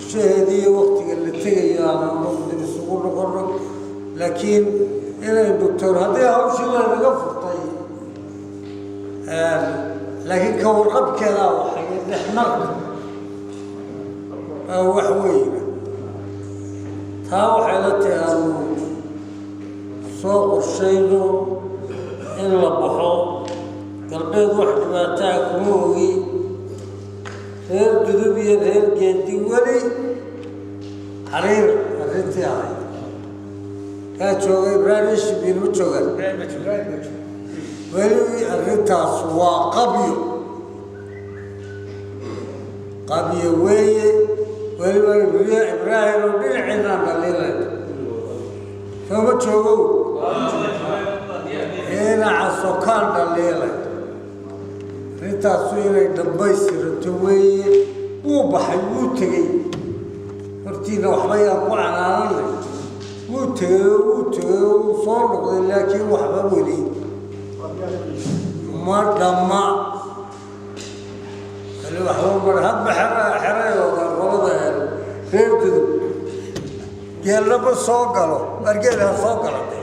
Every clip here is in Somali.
Qorshaheedii iyo waktiga la tegayo aanan dib isugu noqono, laakiin inay doctor haddii hawshii laynaga furtay, laakiin ka warqabkeedaa waxay dhexmarka wax weyna. Taa waxay la tahay aanu soo qorshayno in la baxo galbeed. Wax dhibaataa kuma ogi. Reer Dudub iyo reer Geedi weli xariir arrintii ahayd kaa jooga. Ibraahim Ishibiin ma joogaan weli. Arrintaas waa qabyo, qabyo weeye. Weliba Ibraahim oo dhinaciinaan dhaliilayna sooma joogow, dhinaca sokaan dhaliilay. Arrintaasu inay dhammaystirato weeye. Wuu baxay, wuu tegey. Hortiina waxba yaan ku canaananay. Wuu tegey oo wuu tegey oo wuu soo noqday, laakiin waxba weli ma dhamma, weli waxba ma. Hadba xerayooda qolada reer Dudub geelna ma soo galo. Waar geel ha soo galo de,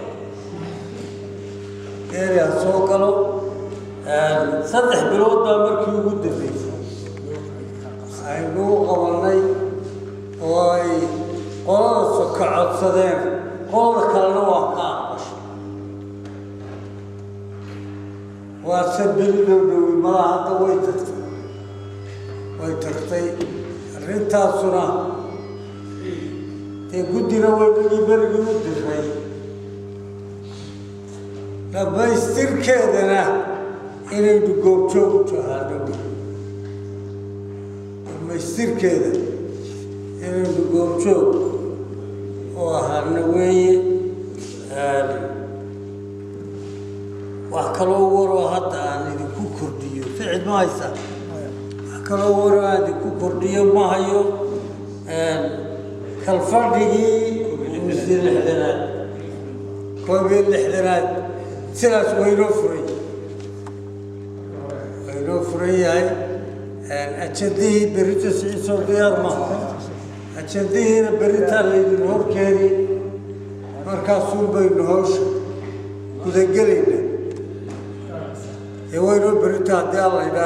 geeli ha soo galo. 3 bilood baa markii ugu dambeysay aynu u qabanay oo ay qolada soka codsadeen, qolada kalena waa ka aqbashay. Waase beri dhow dhowi malaha. Hadda way tagtay, way tagtay arrintaasuna. Dee guddina waynagii berigii u diray, dhammaystirkeedana inaynu goobjoog u jahaano wey. Dhammaystirkeeda inaynu goobjoog u ahaano weeye. Wax kaloo waroo hadda aan idinku kordhiyo, sicid ma haysa. Wax kaloo waroo aan idinku kordhiyo ma hayo. Kalfadhigii mise 60aad, 61aad, sidaas waynoo furay, waynoo furan yahay. Ajandihii berito siciisoo diyaar maha. Ajandihiina beritaa laydin horkeeni, markaasuun baynu hawsha gudagelayna. Ee waynoo berito haddii Alla idhaa.